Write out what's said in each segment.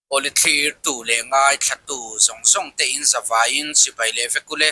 Awle thlirtu leh ngaithlatu zawng zawng te in zavaiin chibai leh vek ule.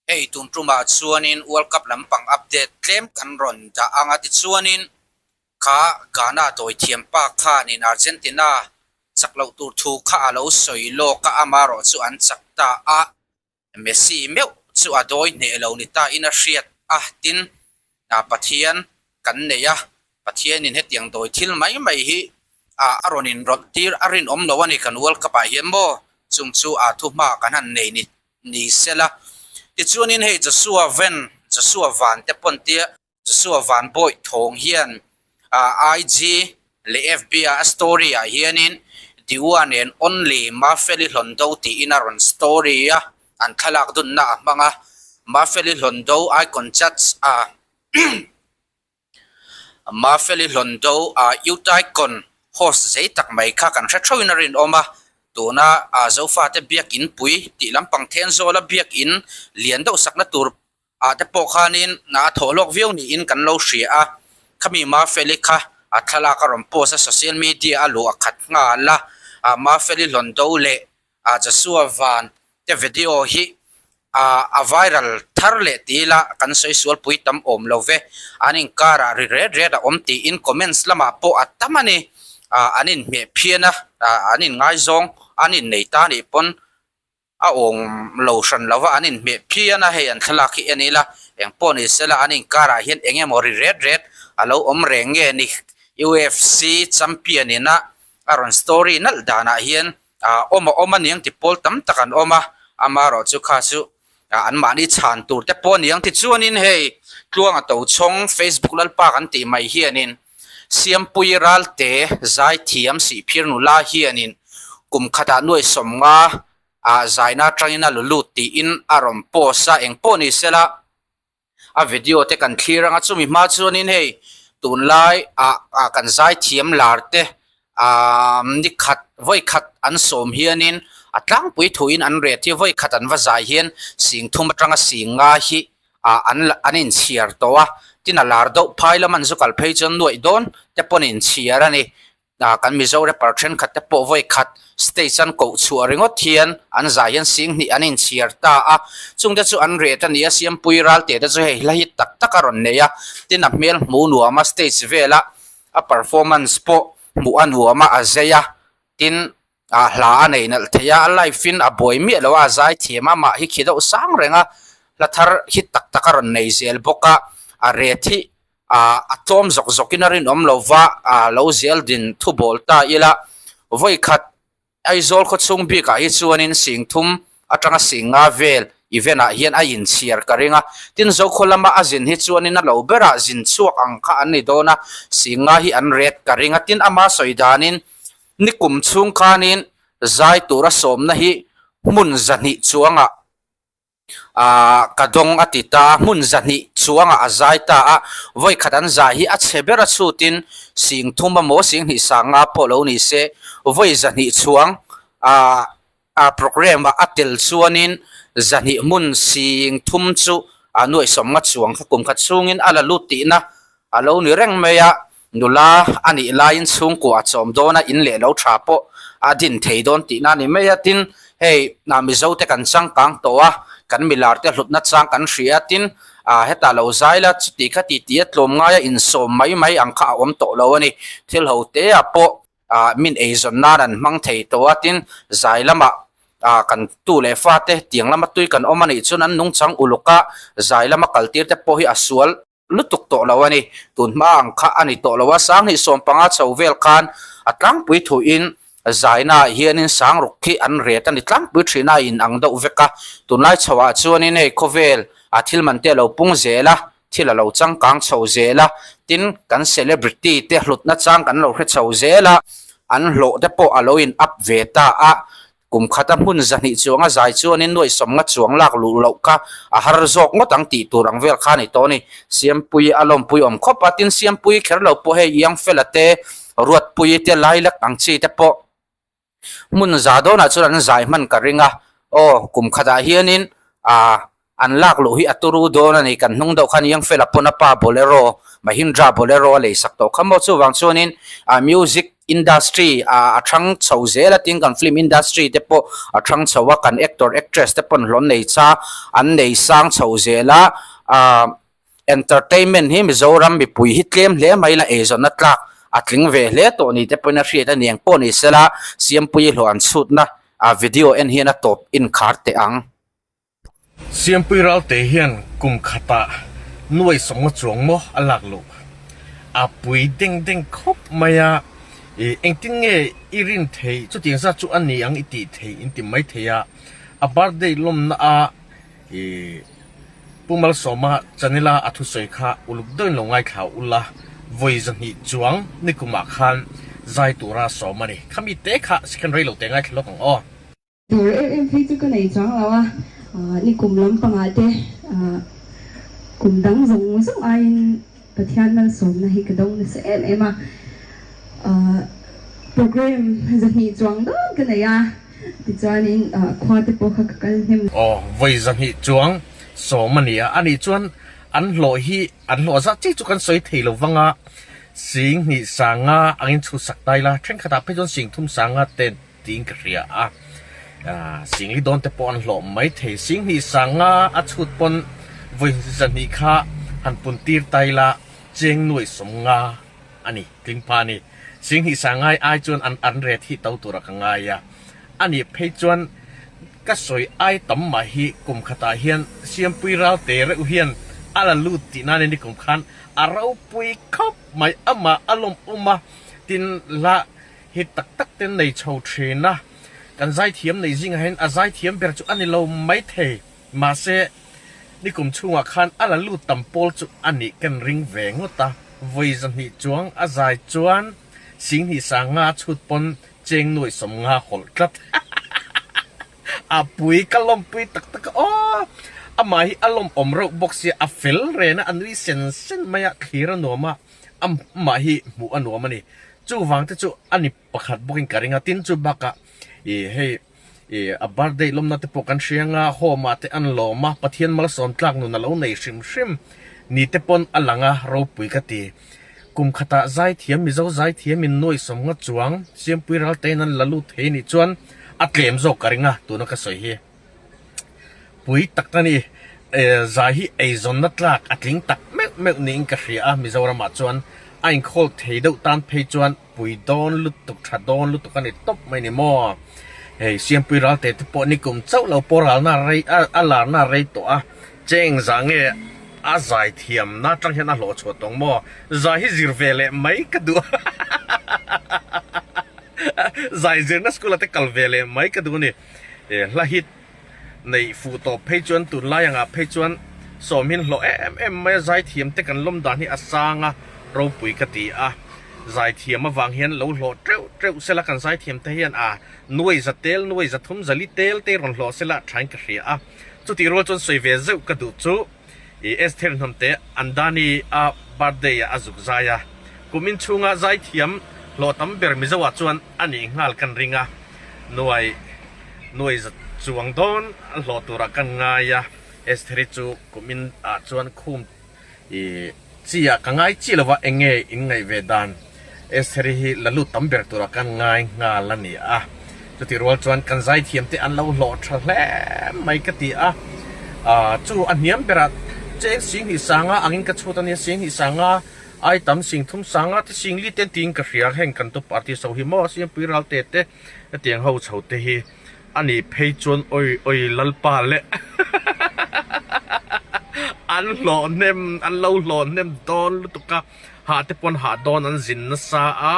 Hei tun tumah chuanin World Cup lampang update tlem kan rawn dah ang a tichuanin kha Ghana dawithiam pa khanin Argentina chak loh tur thu kha a lo sawi lawk a, amaherawh chu an chak ta a. Messi meuh chu a dawi hneh lo ni ta in a hriat a, tin Pathian kan nei a, Pathianin hetiang dawi thil mai mai hi a rawn inrawlh tir a rinawm lo a ni kan World Cup ah hian maw chung chu a thuhma kan han nei ni ni sela. Tichuanin hei Joshua Van, Joshua Van te pawn tia Joshua Van Bawih thawng hian IG leh FB ah a story ah hianin The One and Only Mafeli Hlondo tiin a rawn story a, an thlalak dunna a hmang a, Mafeli Hlondo Icon Judge a Mafeli Hlondo a Youth Icon host zei tak mai kha kan hre theuhin a rinawm a, tuna Zofate biakin pui tih lampang Thenzawla biakin lian deuh sakna tur ah te pawh khanin a thawh lawk viau niin kan lo hria a, khami Mafeli kha a thlalak a rawn post a, social media a luh a khat nghal a, ah Mafeli Hlondo leh ah Joshua Van te video hi ah a viral thar leh ti ila kan sawi sual pui tam awm lo ve, an inkarah ri ret ret a awm tiin comments lamah pawh a tam a ni, ah an inhmeh phian a, ah an inngaizawng an innei ta anih pawn. A awm lo hran lo va, an inhmeh phian a, hei an thlalak hi en ila, eng pawh ni sela an inkarah hian eng emaw ri ret ret a lo awm reng nge ni? UFC champion ina a rawn story nalh danah hian awm a awm a niang ti pawl tam tak an awm a, amaherawh chu kha chu anmahni chhan tur te pawh niang ti chuanin hei Tluanga Tochhawng Facebook Lalpa kan tih mai hianin Siampui Ralte Zaithiam Sihphir nula hianin kum khatah nuai sawmnga ah zaina atangin a lu lut tiin a rawn post a, engpawh ni sela a video te kan thlir anga chumi hma chuanin hei tunlai ah ah kan zaithiam lar te ah ni khat vawi khat an sawm hianin a tlangpui thuin an ret hi vawi khat an va zai hian sing thum atanga sing nga hi ah an an inchhiar tawh a, tin a lar deuh phai lam an zu kal phei chuan nuaih dawn te pawn inchhiar a ni. Ah kan Mizo rapper thenkhat te pawh vawi khat stage an koh chhuah ringawt hian an zai hian sing hnih an inchhiar ta a, chungte chu an ret a ni a, Siampui Ralte te chu hei hla hi tak tak a rawn nei a, tin a hmel hmu nuam a stage vela a performance pawh hmuh a nuam a, a zei a, tin ah hla a nei nalh thei a, a live in a buai miah lo a, a zai thiam a, amah hi khi deuh sang reng a, hla thar hi tak tak a rawn nei zel bawk a, a ret hi ah a tlawm zawk zawk in a rinawm lo va, ah lo zel din thu bawl ta ila, vawi khat Aizawl khawchhung bikah hi chuanin sing thum atanga sing nga vel event ah hian a inchhiar ka ring a, tin Zokhaw lama a zin hi chuanin a lo berah zin chhuak ang kha an ni dawn a, sing nga hi an ret ka ring a, tin ama sawi danin nikum chhung khanin zai tura sawmna hi hmun zahnih chuangah Aaa ka dawng a ti ta a, hmun zahnih chuangah a zai ta a, vawi khat an zah hi a chhe ber a chhutin sing thum emaw sing hnih sang nga pawh lo ni se, vawi zahnih chuang aaa a programme ah a tel chuanin zahnih hmun sing thum chu a nuaihsawm nga chuang kha kum khat chhungin a la lut tihna A lo ni reng mai a, nula a nih laiin chhungkua a chawm dawn a, in leh lo tha pawh a din thei dawn tihna a ni mai a. Tin, hei Mizo te kan changkang tawh a, kan milar te hlutna chang kan hria a, tin, hetah lo zai la, chuti kha ti ti a tlawm ngai a, insawm mai mai ang kha a awm tawh lo a ni. Thil ho te ah pawh min eizawn nan an hmang thei tawh a, tin, zai lamah kan tu leh fa te tiang lama tui kan awm a nih chuan an nungchang uluk a, zai lama kaltir te pawh hi a sual lutuk tawh lo a ni. Tun hma ang kha a ni tawh lo a, Sanghnih sawmpanga chho vel khan a tlangpui thuin zaina ah hianin Sangruk khi an ret a ni tlangpui thin a, a in ang deuh vek a. Tunlai chho ah chuanin hei khawvel a thil man te a lo pung zel a, thil a lo changkang chho zel a, tin kan celebrity te hlutna chang kan lo hre chho zel a, an hlawh te pawh a lo in up ve ta a, Kum khata hmun zahnih chuanga zai chuanin nuaih sawmnga chuang lak luh loh kha a har zawk ngawt ang tih tur ang vel kha a ni tawh a ni. Siampui a lawmpui awm khawp a, tin Siampui kher lo pawh hei Iangfela te, Ruatpui te, Lailak ang chi te pawh hmun za dawnah chuan an zai hman ka ring a. Aw, kum khatah hianin ah an lak luh hi a turu dawn a ni. Kan hnung deuh khan Iangfela pawn a pa Bolero, Mahindra Bolero a leisak tawh kha maw? Chuvang chuanin ah music. Industry ah a thang chho zel a tin kan film industry te pawh a thang chho a kan actor actress te pawn hlawn nei cha an nei sang chho zel a ah entertainment hi Mizoram mipui hi tlem hle mai la eizawnna tlak a tling ve hle tawh ni te pawhin a hriat a ni ang pawh ni sela Siampuii hlawh an chhutna ah video en hian a tawp inkhar teh ang. Siampui Ralte hian kum khatah nuai sawmnga chuang maw a lak loh? A pui deng deng khawp mai a, ih engtin nge i rin theih chutiang zat chu a ni ang i tih theih in ti mai thei a, a birthday lawmna a ih Pu Malsawma channel a a thusawi kha uluk deuhin lo ngaithla ula, vawi zahnih chuang nikumah khan zai tura sawm a ni. Khami te kha second rei lo te ngaithla lawk ang aw. Tur em em phei chu ka nei chuang lo a, ni kum lampangah te kum dang zawng zawng aiin Pathian malsawmna hi ka dawng nasa em em a, program zahnih chuang dawn ka nei a, tichuanin khua te pawh kha ka kal hnem. Aw, vawi zahnih chuang sawm a ni a, anih chuan an hlawh hi an hlawh zat chiah chu kan sawi thei lo vang a, sing hnih sanga angin chhutsak ta ila, thenkhatah phei chuan sing thum sanga te tiin ka hria a, Singli dawn te pawh an hlawh mai thei. Singhnih sanga a chhut pawn vawi zahnih kha han pun tir ta ila cheng nuai sawm nga a ni, tling pha a ni. Singhnih sangai ai chuan an an ret hi to tura ka ngai a, a nih phei chuan ka sawi ai tam mah hi kum khatah hian Siampui Ralte reuh hian a la lut tih nan in kum khan a ropui khawp mai, amah a lawmawm a, tin la Hit tak tak ten nei chho thin a, kan zaithiam nei zingah hian a zaithiam ber chu a ni lo mai thei. Mahse, nikum chhungah khan a la lut tam pawl chu a nih kan ring ve ngawt a, vawi zahnih chuang a zai chuan Singhnih sanga chhut pawn cheng nuai sawmnga hawlh tlat. A pui ka lawmpui tak tak a, aw! Amah hi a lawmawm reuh bawk sia, a fel ren a, a nui sen sen mai a, thlir a nuam a. Amah hi hmuh a nuam a ni. Chuvang te chu a ni pakhat bawkin ka ring a, tin chu bakah ih hei ih a birthday lawmna te pawh kan hria anga home ah te an lawm a, Pathian malsawm tlak nun a lo nei hrim hrim ni te pawn a lang a, ropui ka ti. Kum khatah zaithiam Mizo zaithiam in nuai sawmnga chuang Siampui Raltein an la lut thei nih chuan a tlem zawk ka ring a, tuna ka sawi hi. Pui tak a ni. Zai hi eizawnna tlak a tling tak meuh meuh niin ka hria a, Mizoramah chuan a inkhawl thei deuh tan phei chuan pui dawn lutuk, tha dawn lutuk a ni tawp mai ni maw. Hei Siampui Ralte te pawh nikum chauh lo pawh ralna rei a larna rei tawh a, cheng zah nge a zai thiamna atang hian a hlawh chhuah tawng maw? Zai hi zir ve leh mai ka duh a, zai zirna school ah te kal ve leh mai ka duh a ni. Hla hit neih fuh tawp phei chuan tunlai angah phei chuan sawmhin hlawh em em mai a, zaithiam te kan lawm dan hi a sang a, ropui ka ti a, zaithiam avang hian lo hlawh teuh teuh sela kan zaithiam te hian a nuai za tel nuai za thum za li tel te rawn hlawh sela thain ka hria a, chutih rual chuan sawi ve zeuh ka duh chu i Esther hnamte Andani a birthday ah a zuk zai a, kum inchhunga zaithiam hlawh tam ber Mizo ah chuan a nih nghal kan ring a, nuai nuai za chuang dawn a hlawh turah kan ngai a, Estheri chu kum in ah chuan khum i chi ah ka ngai chi lova eng nge in ngaih ve dan Estheri hi la lut tam ber turah kan ngai nghal a ni a, chutih rual chuan kan zaithiam te an lo hlawh tha hle mai ka ti a, chu a hniam berah cheng Singhnih Sanga angin ka chhut a nia, Singhnih Sanga Ai tam sing thum sanga te sing li ten tiin ka hria heng kan top artist ho hi maw Siampui Ralte te hetiang ho chho te hi a nih phei chuan oi oi Lalpa leh an hlawh hnem an lo hlawh hnem dawn lutuk a hah te pawn hah dawn an zin nasa a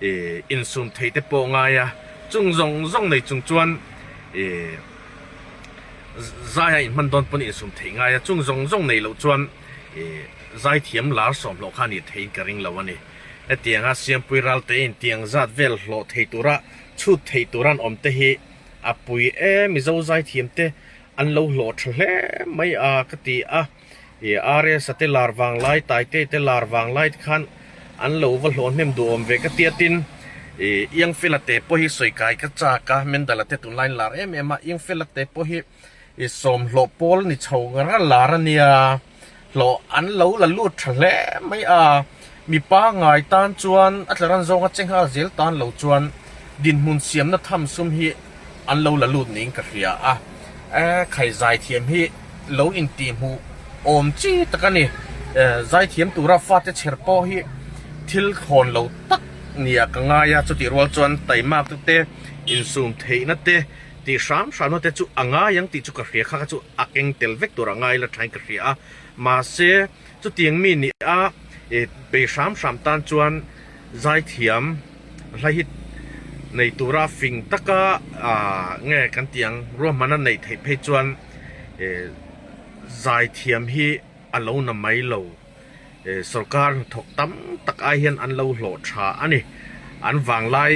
ih insum thei te pawh ngai a chung zawng zawng nei chung chuan ih zai a inhman dawn pawn insum theih ngai a chung zawng zawng nei loh chuan ih Zaithiam lar sawm hlawh kha a nih theiin ka ring lo a ni. Hetianga Siampui Ralte in tiang zat vel hlawh thei tura chhut thei tura an awm te hi a pui e, Mizo zaithiam te an lo hlawh tha hle mai a ka ti a. I RS-a te lar vang lai, Taite te lar vang lai te khan an lo va hlawh hnem duhawm ve ka ti a tin i Iangfela te pawh hi sawi kai ka chak a, Mendala te tunlai an lar em em a, Iangfela te pawh hi i sawm hlawh pawl ni chho ngar a lar a nia. Hlawh an lo la lut tha hle mai a, Mi pangngai tan chuan a tlaran zawnga che nghal zel tan lo chuan dinhmun siamna tham sum hi an lo la lut niin ka hria a. Khai zaithiam hi lo intihhmuh awm chi tak a ni. Zaithiam tura fate chher pawh hi thil thlawn lo tak nia ka ngai a, chutih rual chuan taimak te insum theihna te tih hram hramna te chu a ngai ang tih chu ka hria kha kha chu a keng tel vek tur a ngai la thain ka hria a, mahse chutiang mi nih a bei hram hram tan chuan zaithiam hla hi nei tura fing taka ah nge kan tih ang ruahmanna neih theih phei chuan zaithiam hi a lo na mai lo. Sorkar hnathawk tam tak ai hian an lo hlawh tha a ni. An vanglai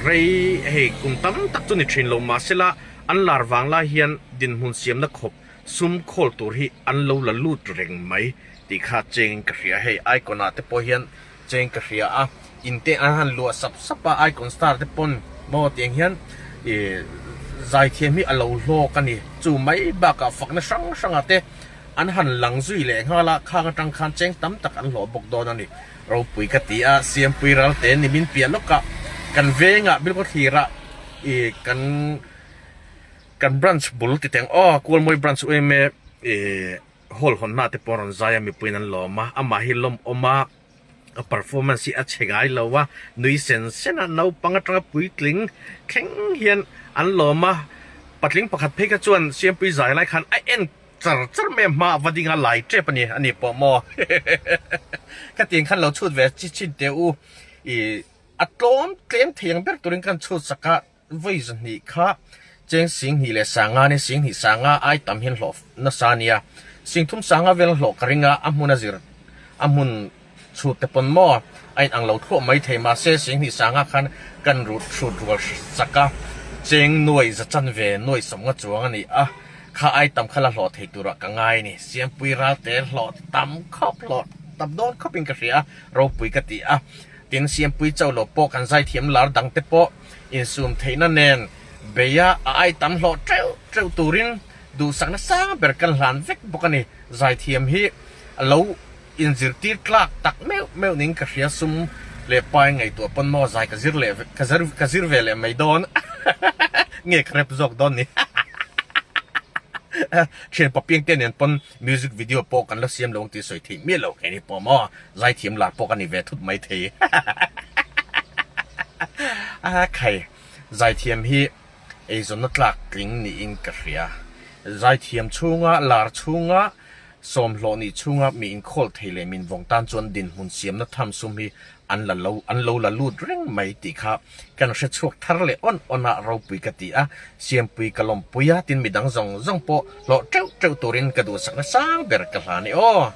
rei hei kum tam tak chu ni thin lo mahsela an lar vanglai hian dinhmun siamna khawp sum khawl tur hi an lo la lut reng mai tih kha chengin ka hria. Hei icon ah te pawh hian cheng ka hria a, in te an han luah sap sap a, icon star te pawn maw tiang hian ih zaithiam hi a lo hlawk a ni. Chu mai bakah fakna hrang hrangah te An han lang zui leh nghal a, khang atang khan cheng tam tak an hlawh bawk dawn a ni. Ropui ka ti a, Siampui Ralte ni min piah lawkah kan vengah Bilkhawthlirah ih kan kan branch bul ti teng aw Kualmawi branch uaime ih hall hawnna te pawh a rawn zai a mipuiin an lawm a, amah hi lawmawm a, a performance hi a chhe ngai lo a, nui sen sen a naupang atanga puitling thleng hian an lawm a, patling pakhat phei kha chuan Siampui zai lai khan a en Char char mai a hma a va ding a lai tep a ni a ni pawh maw khatiang khan lo chhut ve chi chin teh u ih a tlawm tlem thei ang ber turin khan chhut sak a vawi zahnih kha cheng sing hnih leh sanga nia sing hnih sanga ai tam hian hlawh nasa a nia sing thum sanga vel hlawh ka ring a a hmun a zir a hmun Chhut te pawn maw a in ang lo thluah mai thei mahse Singhnih sanga khan kan rut hrut rual sak a, cheng nuai za chan ve nuai sawmnga chuang a ni a, kha ai tam kha la hlawh thei turah ka ngai a ni. Siampui ralte hlawh tam khawp hlawh tam dawn khawpin ka hria a, ropui ka ti a. Tin, Siampui chauh lo pawh kan zaithiam lar dang te pawh insum theihna nen beia a ai tam hlawh teuh teuh turin duhsakna sang ber kan hlan vek bawk a ni. Zaithiam hi a lo. Inzirtir tlak tak meuh meuh ning ka hria sum leh pai ngaihtuah pawn maw zai ka zir leh ka zir ka zir ve leh mai dawn nge ka rep zawk dawn ni thian papiang te nen pawn music video pawh kan la siam lo ang tih sawi theih miah lo kei ni pawh maw zaithiam lar pawh ka ni ve thut mai thei a khai zaithiam hi eizawnna tlak tling niin ka hria zaithiam chhunga lar chhunga Sawmhlawh nih chhunga mi inkhawl thei leh min vawng tan chuan dinhmun siamna tham sum hi an la lo an lo la lut reng mai tih kha kan hre chhuak thar leh awn awn a, ropui ka ti a, Siampui ka lawmpui a, tin midang zawng zawng pawh hlawh teuh teuh turin ka duhsakna sang ber ka hlan e aw.